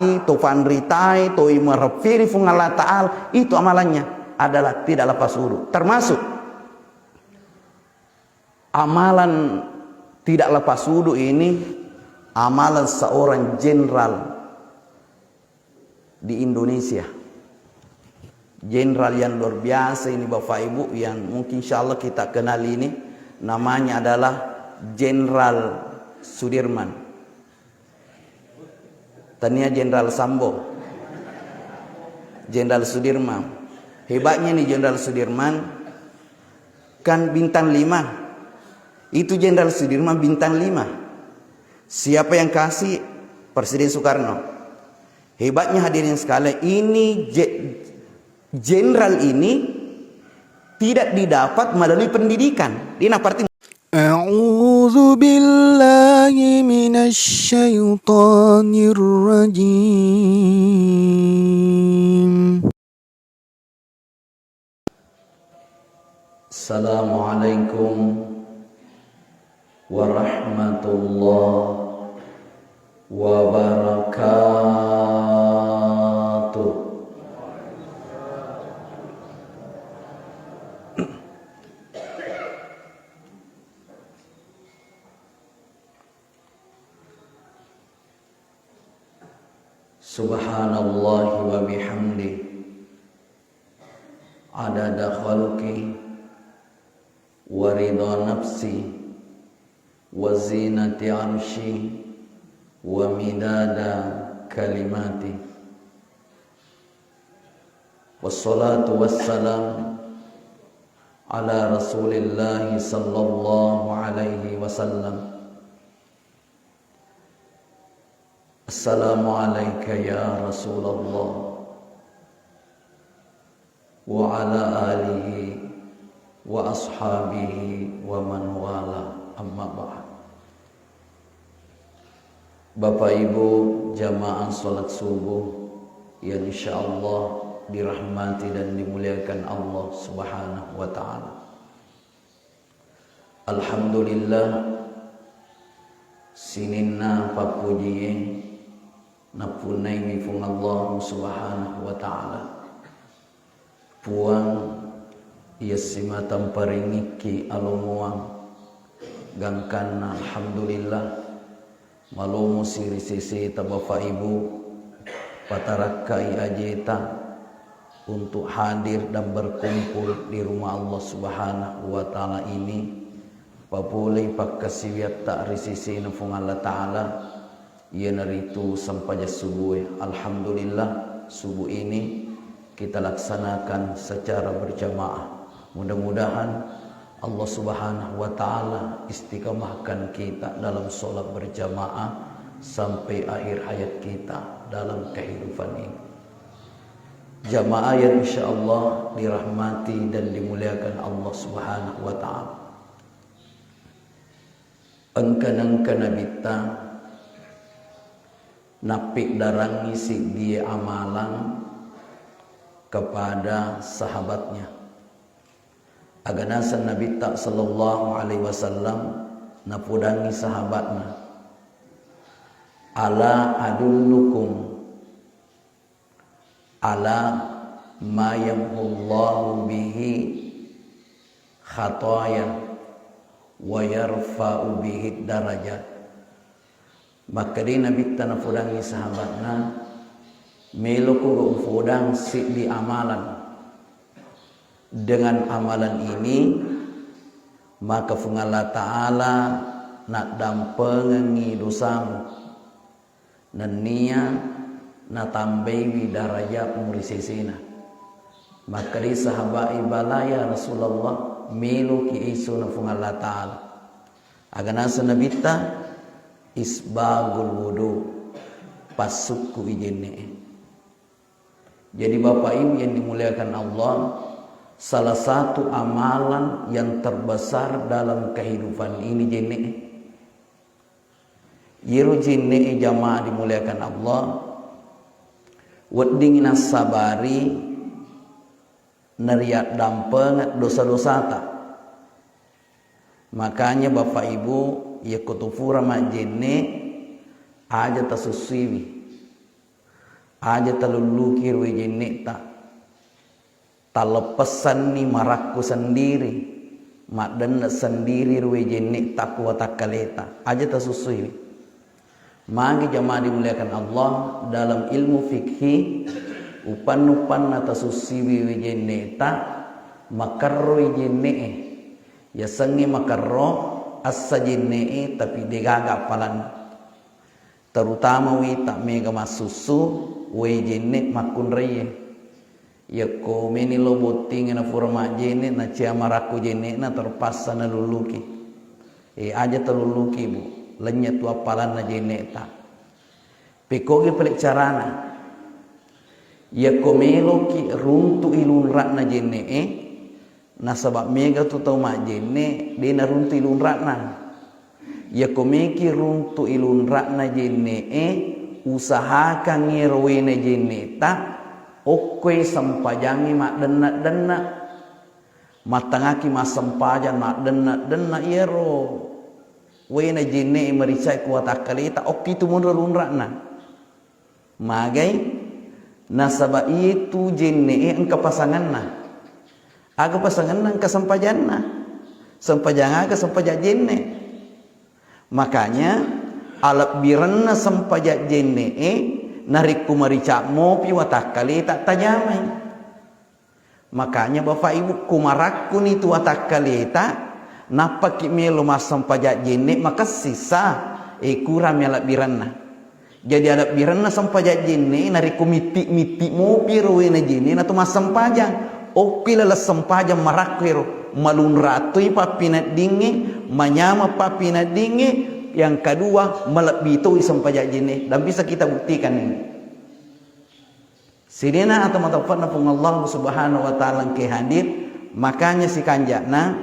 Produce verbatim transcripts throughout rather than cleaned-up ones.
to fanritai, to imerepiri Fuang Allah Ta'ala, itu amalannya adalah tidak lepas wudu. Termasuk amalan tidak lepas wudu ini, amalan seorang jenderal di Indonesia. Jenderal yang luar biasa ini, Bapak Ibu, yang mungkin insya Allah kita kenal ini, namanya adalah Jenderal Sudirman. Tania Jenderal Sambo, Jenderal Sudirman. Hebatnya nih Jenderal Sudirman, kan bintang lima. Itu Jenderal Sudirman bintang lima. Siapa yang kasih? Presiden Soekarno. Hebatnya hadirin sekalian, ini je-, jenderal ini tidak didapat melalui pendidikan. Dia naparti أعوذ بالله من الشيطان الرجيم. السلام عليكم ورحمة الله وبركاته. سبحان الله وبحمده، عدد خلقه، ورضا نفسه، وزنة عرشه، ومداد كلماته. والصلاة والسلام على رسول الله صلى الله عليه وسلم. السلام عليك يا رسول الله وعلى آله وأصحابه ومن والاه، أما بعد. Bapak Ibu jamaah salat subuh yang insya Allah dirahmati dan dimuliakan Allah Subhanahu wa Ta'ala. Alhamdulillah, sininna pappujie nappunnaiwi Fuang Allah Subhanahu wa Ta'ala. Puang iya simatang paringikki alomoang, gangkanna alhamdulillah, malomosi ri seseta Bapak Ibu, patarakkai ajeta untuk hadir dan berkumpul di rumah Allah Subhanahu wa Ta'ala ini, papolei pakkasiwiatta ri sesena Fuang Allah Ta'ala, iyanaritu sempajang subuh. Alhamdulillah, subuh ini kita laksanakan secara berjamaah. Mudah-mudahan Allah Subhanahu wa Ta'ala istiqamahkan kita dalam sholat berjamaah sampai akhir hayat kita dalam kehidupan ini. Jamaah yang insya Allah dirahmati dan dimuliakan Allah Subhanahu wa Ta'ala. Engka-, engka Nabitta nappiddarangi siddie amalang kepada sahabatnya. Aga naseng Nabitta sallallahu alaihi wasallam napodangi sahabatna, "Ala adullukum ala ma yamhullahu bihi khataya wa yarfa'u bihi darajat." Makkedai Nabitta napodangi sahabatna, "Meloko ga upodang siddi amalan. Dengan amalan ini, maka Fuang Allah Ta'ala naddampengengngi dosamu, nennia natambaiwi darajatmu ri sesena." Makkedai sahabai, "Bala ya Rasulullah, meloki isuna Fuang Allah Ta'ala." Aga naseng Nabitta, "Isbagul wudu, passukku i jenne'e." Jadi Bapak Ibu yang dimuliakan Allah, salah satu amalan yang terbesar dalam kehidupan ini jenne'e. Iyaro jenne'e jamaah dimuliakan Allah, weddingngi nassabari nariaddampengeng dosa-dosata. Makanya Bapak Ibu, yakko to pura majjenne, aja tasussuiwi. Aja talulluki ruwe jenne'ta. Talleppessanni marakku sendiri, maddenne sendiri ruwe jenne'ta ku watakkaleta. Aja tasussuiwi. Magi jamaah dimuliakan Allah, dalam ilmu fikhi, upanna-upanna tasussiwi wi jenne'ta, makerroi jenne'e. Yasengnge makerro, assa jenne'e, tapi degaga appalanna. Terutama wita mega massussu, wai jenne makkunraie. Yakko meni lo bottingnge na fura majjenne, na cia marakku jenne'na, terpaksa nalulluki. E, aja talulluki, Bu. Lennye tu appalanna jenne'ta. Pekkogi pale carana. Yakko meloki runtu'i lunra'na jenne'e, nasaba mega tu tau majjenne de naruntu'i lunra'na. Yakko meki runtu'i lunra'na jenne'e, usahakangngi ero waena jenne'ta okkoi sempajangngi maddenna-denna. Mattangaki massempajang maddenna-denna, iyaro waena jenne'e maricai ku watakkaleta, okki tu monro lunra'na. Magai? Nasaba iye tu jenne'e engka pasanganna. Aga pasanganna? Engka sempajanna. Sempajang aga? Sempajang jenne. Makanya, alebbirenna sempajang jenne'e, narekko marica mopi watakkaleta tajamai. Makanya, Bapak Ibu, ku marakkuni tu watakkaleta, nappaki melo massempajang jenne, makessissa, e, kurami alebbirenna. Jadi, alebbirenna sempajang jenne, narekko mitti-mitti mopi ro waena jenne, na tu massempajang. Okki laleng sempajang marakku ero, malunra toi pappineddingnge, manyameng pappineddingnge, yang kedua, malebbi toi sempajang jenne. Dan bisa kita buktikan ini. Sininna ata mataupanna Puang Allah Subhanahu wa Ta'ala engke hadir, makanya sikanja'na,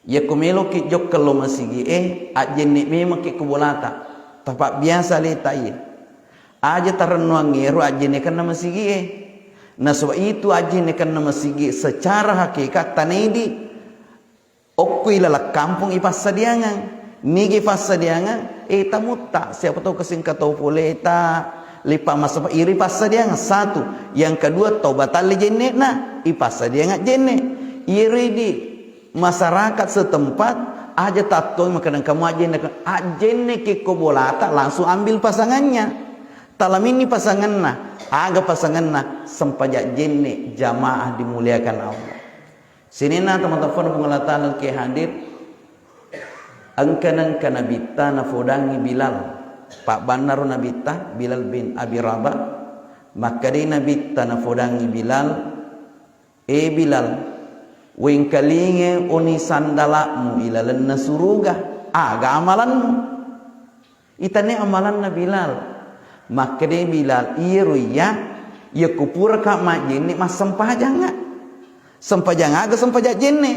yakko meloki jokka lo masigi'e, ajjenne memekki ko bolata. Tapabbiasa leta iye. Aja tarennuang ero ajjennekenna masigi'e. Nasaba itu ajjennekenna masigi'e secara hakikat tanaidi. Okko ilaleng kampong ipassadiangang. Nigi passadiangang? E, tamutta. Siapa tahu kesingka tau poleta, lipa masapa, iri passadiangang. Satu. Yang kedua, tau batalle jenne'na, ipassadiangang jenne. Iri di masyarakat setempat, aja tattoi makkadang kamu ajjenne, ajjenne kekko bolata, langsung ambil pasangannya. Talaminni pasanganna, aga pasanganna? Sempajang jenne, jamaah dimuliakan Allah. Sininna teman-teman Puang Allah Ta'ala engke hadir, engka-, engka Nabitta nafodangi Bilal. Pabbannaro Nabitta, Bilal bin Abi Rabah. Makkedai Nabitta nafodangi Bilal, "E Bilal, wengkalinge oni sandala'mu ilalenna suruga, aga amalanmu?" Itanai amalanna Bilal. Makkeda Bilal, "Iyaro iya, iya kupuraka majjenne, massempajangnga." Sempajang aga? Sempajang jenne.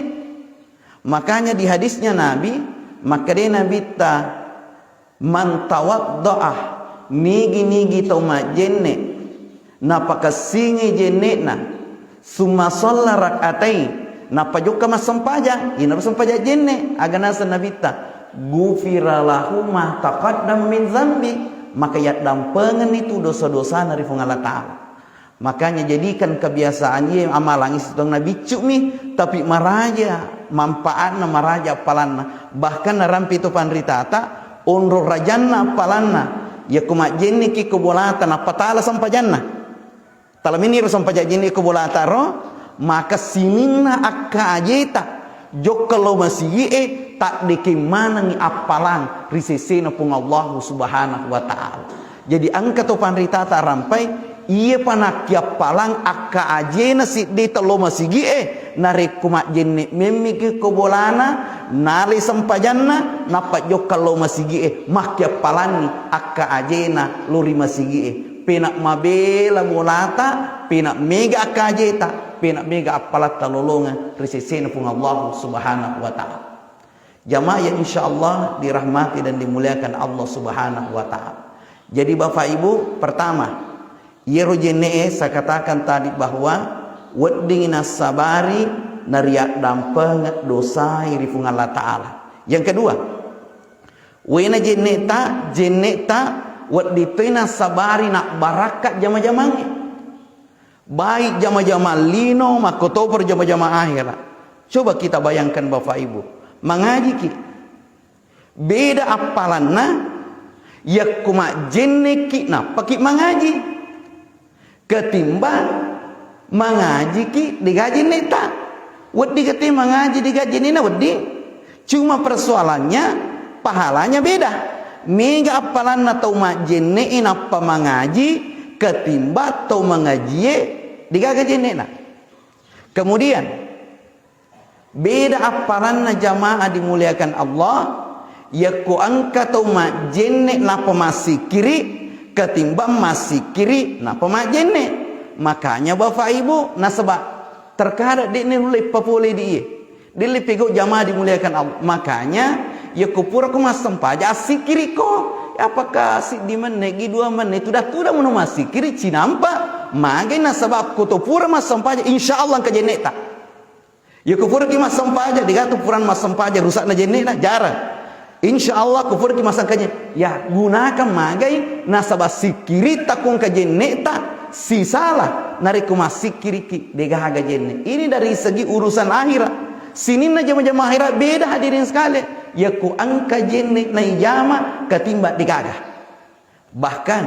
Makanya di hadisnya Nabi, makkeda Nabitta, "Man tawadda'a," nigi-nigi tau majjenne, napakessingi jenne'na, summa shalla rak'atain, nappa jokka massempajang, inaro sempajang jenne, aga naseng Nabitta, "Ghufira lahu ma taqaddama min dzambi," maka yaddampengenni tu dosa-dosana ri Puang Allah Ta'ala. Makanya jadikan kebiasaan iye amalangnge sitongenna biccu'mi, tapi maraja manfaatna, maraja appalanna. Bahkan narampe to panritata, onro rajanna appalanna, yakko majjenneki ko bolata nappatala sempajanna. Talaminni ro sempajang jenne ko bolata ro, maka sininna akka ajeta jokka lao masigi'e, taddekeng manengngi appalang ri sesena Puang Allahu Subhanahu wa Ta'ala. Jadi engka to panritata rampai, iyapa nakkiappalang akka ajena siddeta lao masigi'e, narekko majjenne memmiki ko bolana, nalai sempajanna, nappa jokka lao masigi'e, makkiappalanni akka ajena lao ri masigi'e. Pena mabela bolata, pena mega akkajeta, pena mega appalatta lolongeng ri sesena Puang Allahu Subhanahu wa Ta'ala. Jamaah yang insyaallah dirahmati dan dimuliakan Allah Subhanahu wa Ta'ala. Jadi Bapak Ibu, pertama, iyaro jenne'e saya katakan tadi bahwa wedding nassabari nariaddampengeng dosai ri Puang Allah Ta'ala. Yang kedua, wena jenne'ta, jenne'ta Wedding toi nasabari nabbarakka jama-jamangnge. Baik jama-jamang lino, makkotoparo jama-jamang akhera. Coba kita bayangkan, Bapak Ibu, mangajiki. Beda appalanna yakko majjenneki nappaki mangaji. Ketimbang mangajiki dega jenneta. Wedding kate mangaji dega jennena wedding. Cuma persoalannya pahalanya beda. Mega appalanna tau majjenne nappa mangaji ketimbang tau mangajie degaga jennena. Kemudian, beda appalanna jamaah dimuliakan Allah, yakko engka tau majjenne nappa massikkiri, ketimbang massikkiri nappa majjenne. Makanya Bapak Ibu, nasaba terkadang de'ni nulle papole di iye. Delle pegau jamaah dimuliakan Allah. Makanya, yakko purako massempaja assikkiriko. Apakah siddi menne, gi dua menne, tuda-tuda mono massikkiri, cinampa, magai nasaba ko to pura massempaja, insya Allah engka jenneta. Yakko puraki massempaja, degatu purana massempaja, rusakna jennena, jarang. Insya Allah, ko puraki massempajanya, ya, gunakan magai, nasaba sikkiritta ko engka jenneta, sisala, narekko massikkiriki, degaga jenne. Ini dari segi urusan akhirat. Sininna jama-jama akhirat beda, hadirin sekalian. Yakko engka jenne naijama, ketimbang degaga. Bahkan,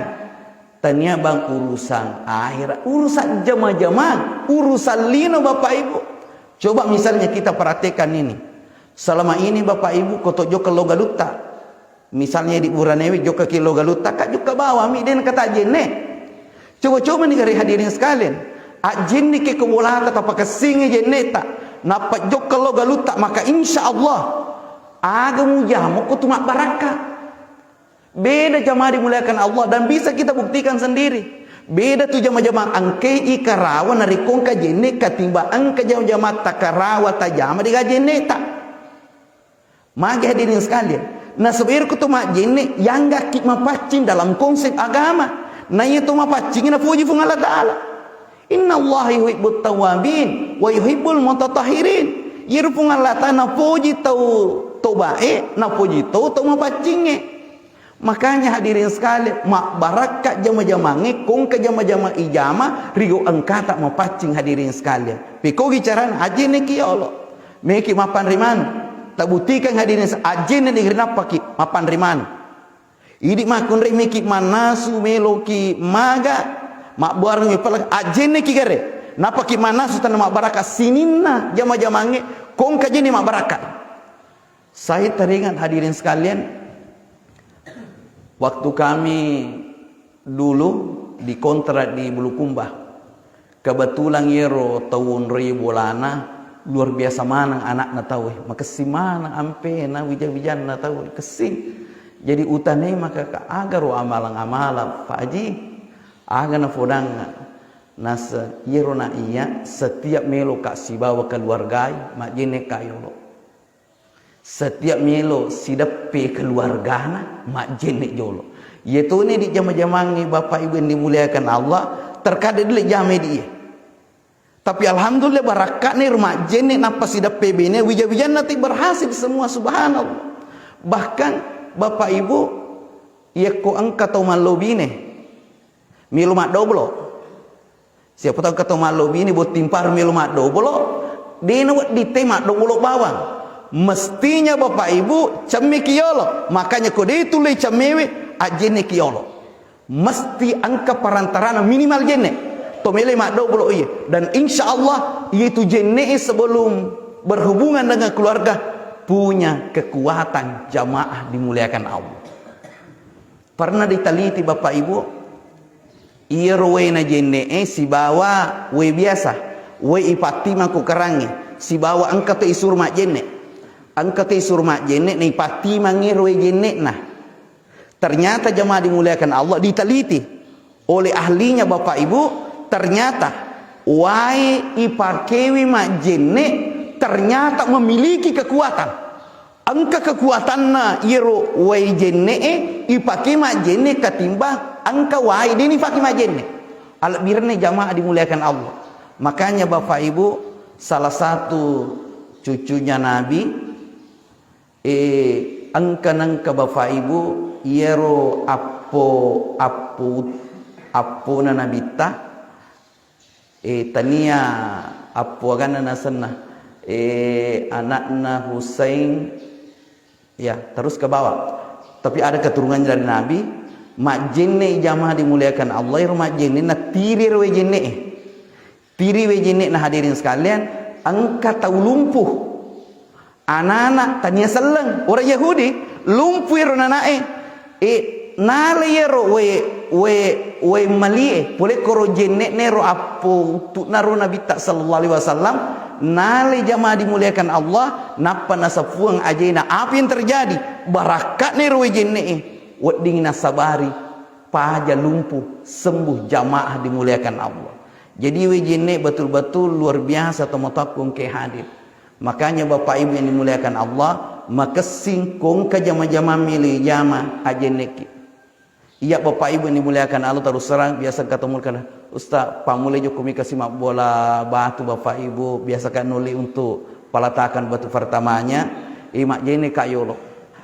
tania bang urusan akhirat, urusan jama-jama, urusan lino, Bapak Ibu. Coba misalnya kita perhatikan ini. Selama ini, Bapak Ibu, ko to jokka lo galutta. Misalnya di buranewe jokka ki lo galutta, ka jokka bawang mi, den kata jenne. Coba-coba nih, gare hadirin sekalian. Ajjenne ke ko bolata, tapakessingi jenneta. Nappa jokka lo galutta, maka insya Allah, aga mujamo ko tu mabbarakka. Beda jamaah dimuliakan Allah, dan bisa kita buktikan sendiri. Beda tu jama-jama engkai karawa narekko engka jenne ketimbang engka jama-jama takarawa tajama dega jenneta. Magi hadirin sekalian, nasaba ero ko to majjenne yanggakki mapaccing dalam konsep agama. Na iya to mapaccing napoji Puang Allah Ta'ala. Innallaha yuhibbut tawwabin wa yuhibbul mutatahhirin. Iyaro Puang Allah Ta'ala napoji tau tobae, napoji tau, tau mapaccingnge. Makanya hadirin sekalian, mabbarakka jama-jamangnge, ko engka jama-jama ijama, rigo engkata mapaccing hadirin sekalian. Pekogi carana, ajjenneki yolo. Meki mapanre manu. Tabuttikang hadirin se-, ajjenne degri nappaki mapanre manu. Idi makkunrai meki mannasu, meloki maga, mabbuareng mi pala, ajjenneki gare. Nappaki mannasu tanna mabbarakka sininna jama-jamangnge, ko engka jenni mabbarakka. Saya teringat, hadirin sekalian, waktu kami dulu dikontrak di Bulukumba, kebetulan iyaro tau onroi bolana luar biasa maneng anakna tauwe, makessing maneng ampena wija-wijanna tauwe, kessing. Jadi utanai maka ka, agaro amalang-amalang, Pak Haji, aga napodangnga? Nase-, iyaro na iya setiap meloka sibawa keluargai, majjenneka yolo. Setiap melo sideppe keluargana, majjenne jolo. Iyatoni di jama-jamangnge, Bapak Ibu yang dimuliakan Allah, terkadang dile jamai di iya. Tapi alhamdulillah, barakka'na ero majjenne nappa sideppe bene, wija-wijanna ti berhasil semua, subhanallah. Bahkan, Bapak Ibu, yakko engka tau mallobine, melo maddoblo. Siapa tau engka tau mallobine, botting paru melo maddoblo, dena wedding te maddoblo bawang. Mestinya Bapak Ibu, cemmeki yolo. Makanya ko de tullei cemmewe, ajjenneki yolo. Mesti engka parantarana minimal jenne. To melo maddoblo iye. Dan insya Allah, itu jenne sebelum berhubungan dengan keluarga punya kekuatan, jamaah dimuliakan Allah. Pernah diteliti, Bapak Ibu, iyaro waena jenne'e sibawa wae biasa, wae ipattimang ko kerangnge, sibawa engka to isuro majjenne. Engka to isuro majjenne, naipattimang ero wae jenne'na. Ternyata, jamaah dimuliakan Allah, diteliti oleh ahlinya, Bapak Ibu, ternyata wae ipakewi majjenne ternyata memiliki kekuatan. Engka kekuatanna iyaro wae jenne'e ipake majjenne ketimbang engka wae de nipake majjenne. Alebbirenna jamaah dimuliakan Allah. Makanya, Bapak Ibu, salah satu cucunya Nabi, eh, engka nengka, Bapak Ibu, iyaro ap-, appo, appo, appona Nabitta, eh, tania appo aganna nasenna, eh, anakna Husain, ya, terus ke bawah. Tapi ada keturunan dari Nabi, majjenne jamaah dimuliakan Allah, ero majjenne, natiri ero wae jenne e. Tiri wae jenne na hadirin sekalian, engka tau lumpuh. Anana tania selleng, orang Yahudi, lumpuh ero nanae. E, nale ero wae, wae, wae malie, pole koro jenne nero appo uttu'na ro Nabitta sallallahu alaihi wasallam, nale jamaah dimuliakan Allah, nappa nasapuang ajena. Apa yang terjadi? Barakka nero wae jenne e, wedding nasabari, paja lumpuh, sembuh jamaah dimuliakan Allah. Jadi, wae jenne betul-betul luar biasa tomatoakku engke hadir. Makanya, Bapak Ibu yang dimuliakan Allah, makessing kongka jama-jamang mili jama ajenneki. Iya, Bapak Ibu yang dimuliakan Allah, terus terang, biasa ketemu kan, "Ustaz, pammulai jokko mi kasi mabbola batu, Bapak Ibu, biasa kan nuli untuk peletakan batu pertamanya, eh, majjenne ka yolo."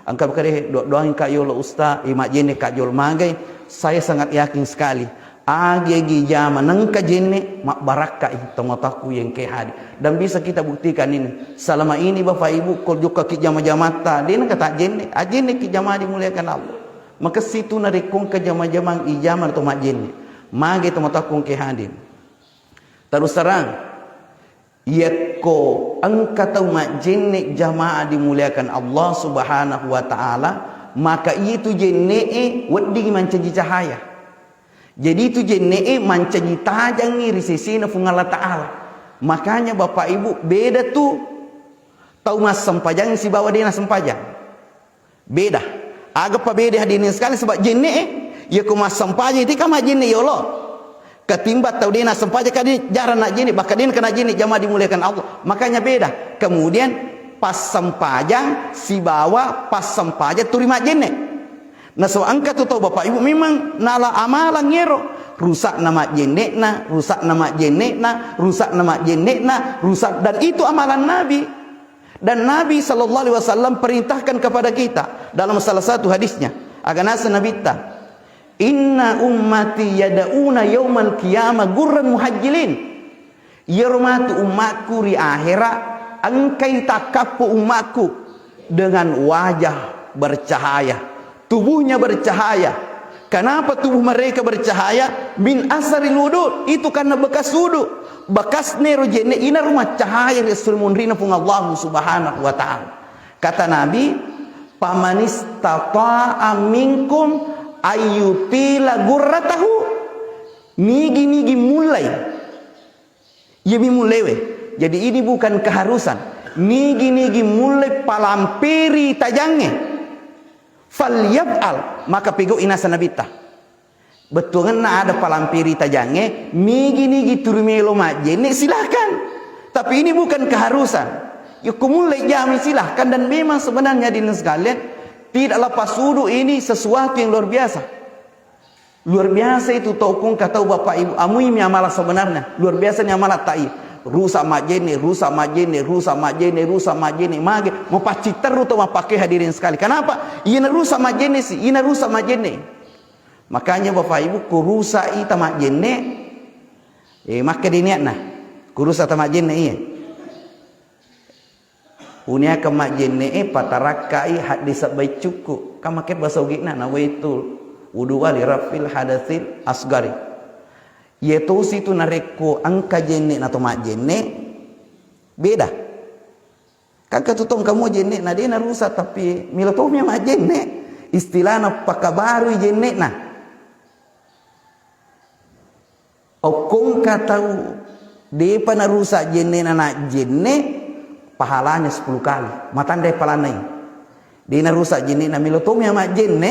Engka kade, "Do-, doang ka yolo, Ustaz, eh, majjenne ka yolo." Magai, saya sangat yakin sekali. Agi-agi jama nengka jenne, mabbarakkai tomatoakku yang ke hadir. Dan bisa kita buktikan ini. Selama ini, Bapak Ibu, ko jokka ki jama-jamatta, de nengka tak jenne, ajenne ki jama dimuliakan Allah. Makessing tu narekko engka jama-jamang ijama to majjenne. Mage tomatoakku engke hadir. Terus terang, yekko engka tau majjenne jamaah dimuliakan Allah Subhanahu wa Ta'ala, maka itu jenne e wedding mancaji cahaya. Jadi itu jenne e mancaji tajangngi ri sesena Puang Allah Ta'ala. Makanya Bapak Ibu, beda tu tau massempajang sibawa de nassempajang. Beda. Aga pa beda hadirin sekalian, sebab jenne e, iya ko massempajang itu kan majjenne yolo. Ketimbang tau de nassempajang, kan de jarang najjenne, bahkan de kena jenne jamaah dimuliakan Allah. Makanya beda. Kemudian passempajang sibawa passempajang turi majjenne. Nasaba engka tu tau Bapak Ibu memang nala amalang ero. Rusakna majjennena, rusakna majjennena, rusakna majjennena, rusak, dan itu amalan Nabi. Dan Nabi sallallahu alaihi wasallam perintahkan kepada kita dalam salah satu hadisnya, aga naseng Nabitta, "Inna ummati yad'una yaumal qiyamah gurran muhajjilin." Iyaro matu ummakku ri ahera, engkai takkappo ummakku dengan wajah bercahaya. Tubuhnya bercahaya. Kenapa tubuh mereka bercahaya? Min asaril wudu, itu karena bekas wudu. Bekas nero jenne inaro maccahaya ri esso munrina Puang Allah Subhanahu wa Ta'ala. Kata Nabi, "Famanistata'a minkum ayyutila gurratahu." Nigi-nigi mulai Iyami mullewe. Jadi ini bukan keharusan. Nigi-nigi mulle palamperi tajangnge, falyaf'al, maka pegau'i naseng Nabitta. Bettuangenna ada palamperi tajangnge, nigi-nigi turi melo majjenne, silahkan. Tapi ini bukan keharusan. Yekko mulle jami, silahkan. Dan memang sebenarnya, hadirin sekalian, tidak lepas wudu ini sesuatu yang luar biasa. Luar biasa itu tau kongka tau Bapak Ibu, amui mi amala sebenarnya. Luar biasa ni amala tai. Rusak majjenne, rusak majjenne, rusak majjenne, rusak majjenne. Mage, mapaccing terru tau mappake, hadirin sekali. Kenapa? Iyana rusak majjenne si, iyana rusak majjenne. Makanya Bapak Ibu, ku rusak ita majjenne, eh, makke di niatna. Ku rusak ta majjenne, iya. Uniakeng majjenne'e patarakkai hadde sabbai cukku. Kan makke basa Ugi'na, nawaitul wudu'a li raf'il hadatsil asgari. Iye tosi tu narekko engka jenne'na to majjenne, beda. Kan engka tu tong kamu jenne'na de narusak, tapi melo tomi majjenne. Istilahna pakabarui jenne'na. Okkongka tau depa narusak jenne'na, najjenne, pahalanya sepuluh kali. Matandai pahalana i. De narusak jenne'na, melo tomi majjenne,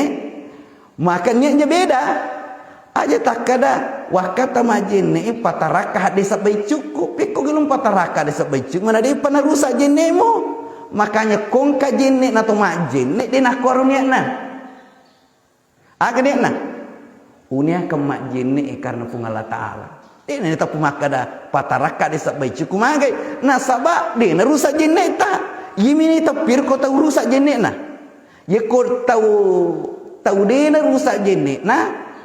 maka niatnya beda. Aja takkada, wakkata majjenne, patarakka hadde sabbai cukku. Pekko gelung patarakka hadde sabbai cukku, mana depa narusak jenne'mu. Makanya kongka jenne'na to majjenne, de nakkuaro niatna. Aga de'na? Uniakeng majjenne'e karena Puang Allah Ta'ala. De'na tappu makkada, patarakka de sabbai cukku magai. Nasaba de narusak jenne'ta. Iyemini tappir ko tau rusak jenne'na. Yekko tau Tau dena rusak jenne'na,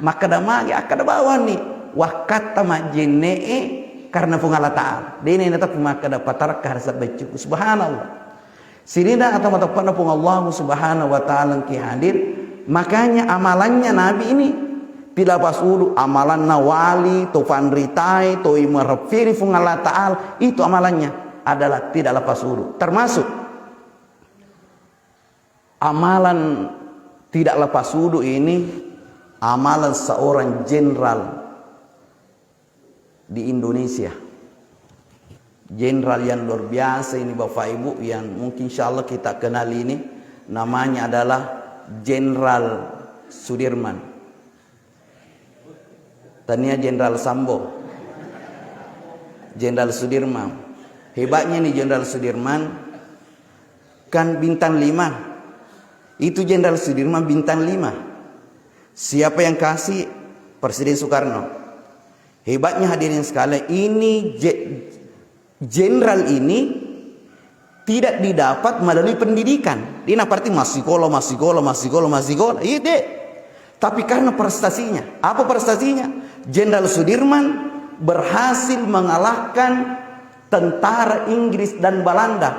makkeda magi, akkeda bawanni, wakkatta majjenne'e karena Puang Allah Ta'ala. Dena nateppu makkeda patarakka rasa beccuku. Subhanallah. Sininna atau mateppe'na Puang Allah Subhanahu wa Ta'ala engki hadir. Makanya amalannya Nabi ini tidak lepas wudu. Amalanna wali, to panritae, to imarepiri Puang Allah Ta'ala, itu amalannya adalah tidak lepas wudu. Termasuk amalan tidak lepas wudu ini amalan seorang jenderal di Indonesia. Jenderal yang luar biasa ini, Bapak Ibu, yang mungkin insya Allah kita kenal ini, namanya adalah Jenderal Sudirman. Tania Jenderal Sambo. Jenderal Sudirman. Hebatnya nih Jenderal Sudirman, kan bintang lima. Itu Jenderal Sudirman bintang lima. Siapa yang kasih? Presiden Soekarno. Hebatnya hadirin sekalian, ini je-, jenderal ini tidak didapat melalui pendidikan. Dia naparti masikola, masikola, masikola, masikola. Iya, deh. Tapi karena prestasinya. Apa prestasinya? Jenderal Sudirman berhasil mengalahkan tentara Inggris dan Belanda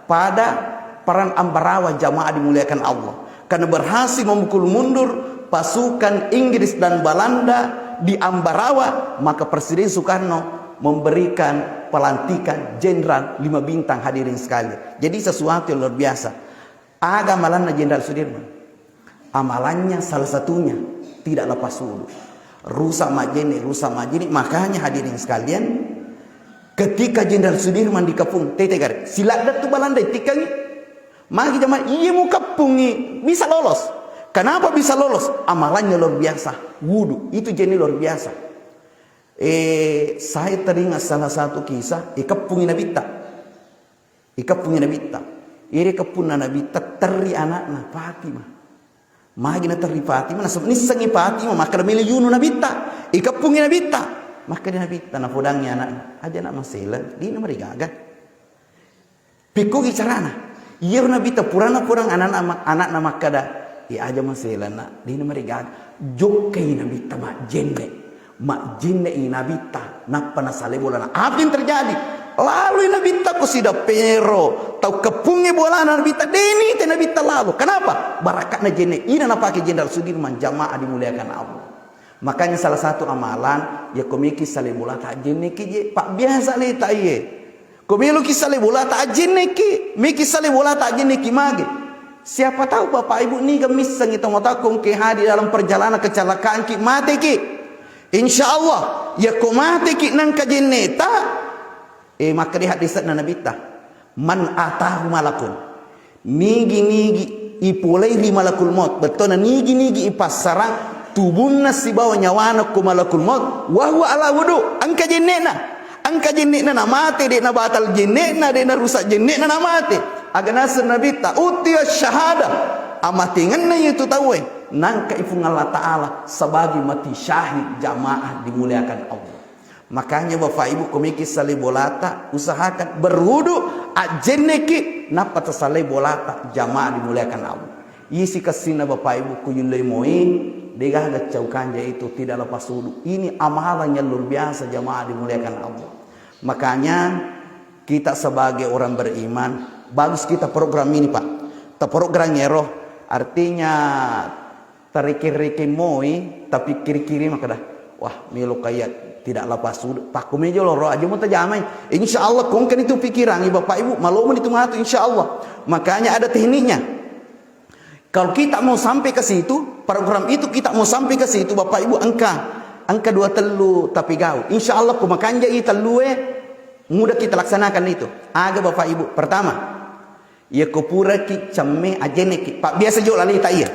pada perang Ambarawa, jamaah dimuliakan Allah. Karena berhasil memukul mundur pasukan Inggris dan Belanda di Ambarawa, maka Presiden Soekarno memberikan pelantikan jenderal lima bintang, hadirin sekalian. Jadi sesuatu yang luar biasa. Aga amalanna Jenderal Sudirman? Amalannya salah satunya tidak lepas wudu. Rusak majjenne, rusak majjenne. Makanya hadirin sekalian, ketika Jenderal Sudirman dikepung, tete gare, siladda tu Belanda tikkangi. Magi jama, iya mukeppungi, bisa lolos. Kenapa bisa lolos? Amalannya luar biasa. Wudu, itu jenne luar biasa. Eh, saya teringat salah satu kisah, ikeppungi Nabitta. Ikeppungi Nabitta. Iri keppunna Nabitta, terri anakna Fatimah. Magi naterri Fatimah, nasaba nissengngi Fatimah, makkeda melo yunu Nabitta. Ikeppungi Nabitta. Makkeda Nabitta, napodangngi anakna, aja nak maseleng, dina marigaga. Pikkogi carana. Iyaro Nabitta purana podang anakna ma-, anakna makkeda, "Eh, aja maseleng, nak, dina marigaga." Jokkai Nabitta majjenne. Majjenne i Nabitta, nappa nasalai bolana. Apa yang terjadi? Lalui Nabitta ko sidappero, tau keppungngi bolana Nabitta, deni te Nabitta lalo. Kenapa? Barakatna jenne ina napake Jenderal Sudirman, jamaah dimuliakan Allah. Makanya salah satu amalan, ya ko meki salai bolata, jenneki je, pabbiasa leta iye. Ko meloki salai bolata ajjenneki, meki salai bolata ajjenneki mage. Siapa tahu Bapak Ibu niga missengngi tomatoakko engke hadir dalam perjalanan kecelakaanki, mateki. Insya Allah, yakko mateki nangka jenneta, eh, makkeda hadisna Nabitta, "Man atahu malakun." Nigi-nigi ipolei ri malakul maut, bettona nigi-nigi ipassarang tubunna sibawa nyawana ko malakul maut, wa huwa ala wudu, engka jenne'na. Engka jenne'na namate, de' nabatal jenne'na, de' narusak jenne'na namate. Aga naseng Nabitta, utiya syahada, amatengenna itu tauwe. Nangka ipung Allah Ta'ala sebagai mati syahid, jamaah dimuliakan Allah. Makanya Bapak Ibu, ko meki salai bolata, usahakan berwudu, ajjenneki, nappa tasalai bolata, jamaah dimuliakan Allah. Isi kessinna Bapak Ibu, kuyullei moi, degaga cau kanja itu tidak lepas wudu. Ini amalan yang luar biasa, jamaah dimuliakan Allah. Makanya kita sebagai orang beriman, bagus kita program ini, Pak. Ta program ero, artinya tarikir-rikir moi, tapikkiri-kiri makkeda, "Wah, melo kaya tidak lepas wudu." Pakkumejo loro aja mau tajamai. Insya Allah, kongkeni tu pikirangi Bapak Ibu, malomo itu matu, insya Allah. Makanya ada tekniknya. Kalau kita mau sampai ke situ, program itu kita mau sampai ke situ, Bapak Ibu, engka, engka dua tellu tapi gau. Insya Allah, ku makanjai tellue, mudah kita laksanakan itu. Aga Bapak Ibu, pertama, iya ko puraki cemme ajenneki. Pak biasa jo lalita iya.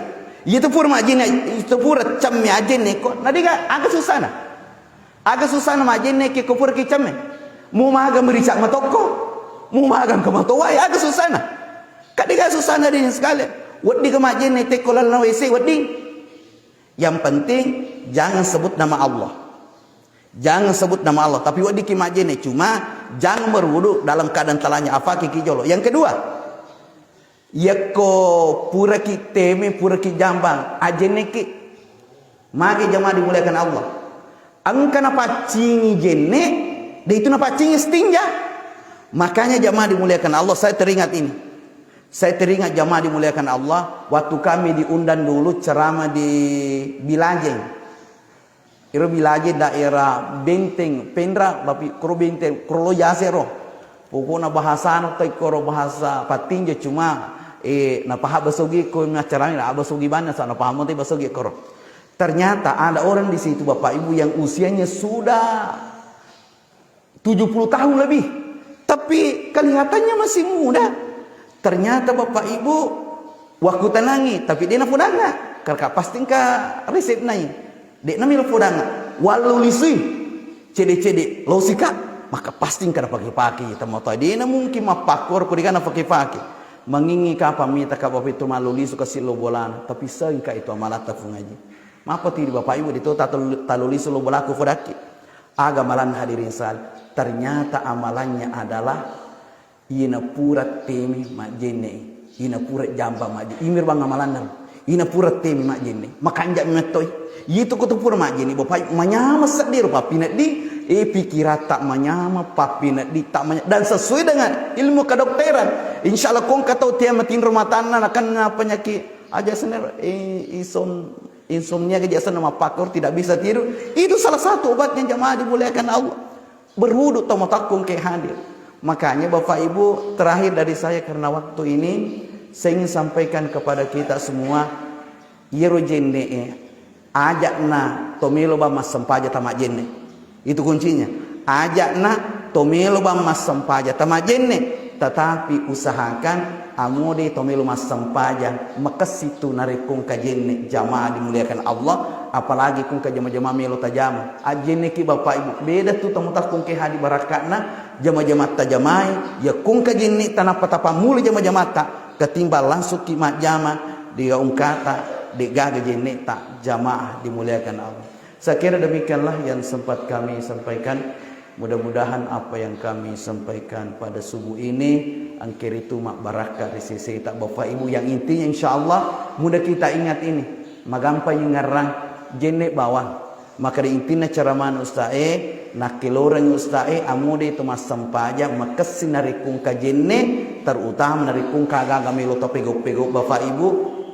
Iya tu pura majenne, itu pura cemme ajenneko. Nah, dega aga susana. Aga susana majenneki ko puraki cemme. Mu maga merica matokko. Mu maga ke matowai, aga susana. Kadega susana di sekali. Wedding ke majenne teko lalna W C, wedding. Yang penting jangan sebut nama Allah. Jangan sebut nama Allah, tapi weddikki majjenne, cuma jangan berwudu dalam keadaan telanjang, afaki ki jolo. Yang kedua, Yakko puraki teme, puraki jambang, ajenneki. Magi jamaah dimuliakan Allah. Engka napaccingi jenne, de itu napaccingi stinja. Makanya jamaah dimuliakan Allah, saya teringat ini. Saya teringat jamaah dimuliakan Allah, waktu kami diundang dulu ceramah di Bilajeng. Iro Bilajeng daerah Benteng, Penra, bapi koro Benteng, koro lo jase ro. Pokokna bahasana to ikkoro bahasa Pattinjo, cuma, eh, napahang basogi ko macarana, na basogi banna, sa napahang mo te basogi koro. Ternyata ada orang di situ, Bapak Ibu, yang usianya sudah tujuh puluh tahun lebih. Tapi kelihatannya masih muda. Ternyata Bapak Ibu, wakkutanangi, tapi de nafodangnga. Karena pasti engka resep nai. De namelo fodangnga. Wallulisui. Cede-cede. Losika. Maka pasti engka napake-pake. Tama to. De na mungkin mappakkoro ko de ga napake-pake. Mangingi kapang mita ka Bapak itu mallulisu kasi lo bolana. Tapi sengka itu amalatta Puang Haji. Mapa tiri Bapak Ibu, de to talu-, talulisu lo bolaku fodakki. Aga amalanna hadirin sal-, ternyata amalannya adalah ina pura temi majjenne, ina pura jamba majjenne. Imir bang amalanna. Ina pura temi majjenne. Makanja mettoi. Itu kutu pura majjenne. Bapak manyama seddiro papineddi. Eh, pikiran tak manyama, papineddi tak manyama. Dan sesuai dengan ilmu kedokteran. Insya Allah kongka tau tia matinro matanna nakenna penyakit. Aja sener, eh, isom-, insomnia, kebiasaan mappakkoro, tidak bisa tidur. Itu salah satu obatnya jamaah dimuliakan Allah. Berwudu tau matakkung ke hadir. Makanya Bapak Ibu, terakhir dari saya karena waktu ini, saya ingin sampaikan kepada kita semua, iyaro jenne'e, ajakna tomelo bang massempajang tama jenne. Itu kuncinya. Ajakna tomelo bang massempajang tama jenne, tetapi usahakan amode tomelo massempajang, makessi tu narekko engka jenne jamaah dimuliakan Allah, apalagi ku engka jama-jama melo tajama. Ajjenneki Bapak Ibu, beda tu tomatakkung ke hadi barakka'na jama-jama tajamai, ya ku engka jenne tanappa tapammula jama-jamata, ketimbang langsungki majjama di gaungkata, de gaga jenne ta jamaah dimuliakan Allah. Saya kira demikianlah yang sempat kami sampaikan. Mudah-mudahan apa yang kami sampaikan pada subuh ini engka ritu mabbarakka ri seseta Bapak Ibu. Yang intinya insya Allah mudah kita ingat ini. Magampai ngarang jenne bawang. Maka di intinna ceramah usta'e, nakkeloreng usta'e, amude itu massempajang, makessi narekko engka jenne, terutama narekko engka aga-aga melo tapego-pego Bapak Ibu,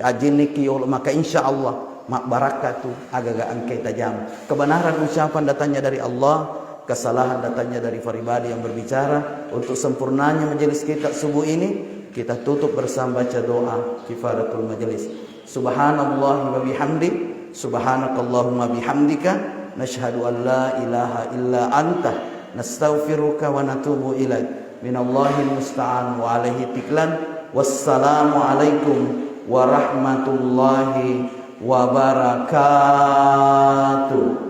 ajenneki yolo, maka insya Allah mabbarakka tu agaga engkai tajama. Kebenaran ucapan datangnya dari Allah, kesalahan datangnya dari pribadi yang berbicara. Untuk sempurnanya majelis kita subuh ini, kita tutup bersama baca doa kifaratul majelis. Subhanallahi wa bihamdi, subhanakallahumma bihamdika, nashhadu an la ilaha illa anta, nastaghfiruka wa natubu ilaik. Minallahil musta'an wa alaihi tiklan. Wassalamualaikum warahmatullahi wabarakatuh.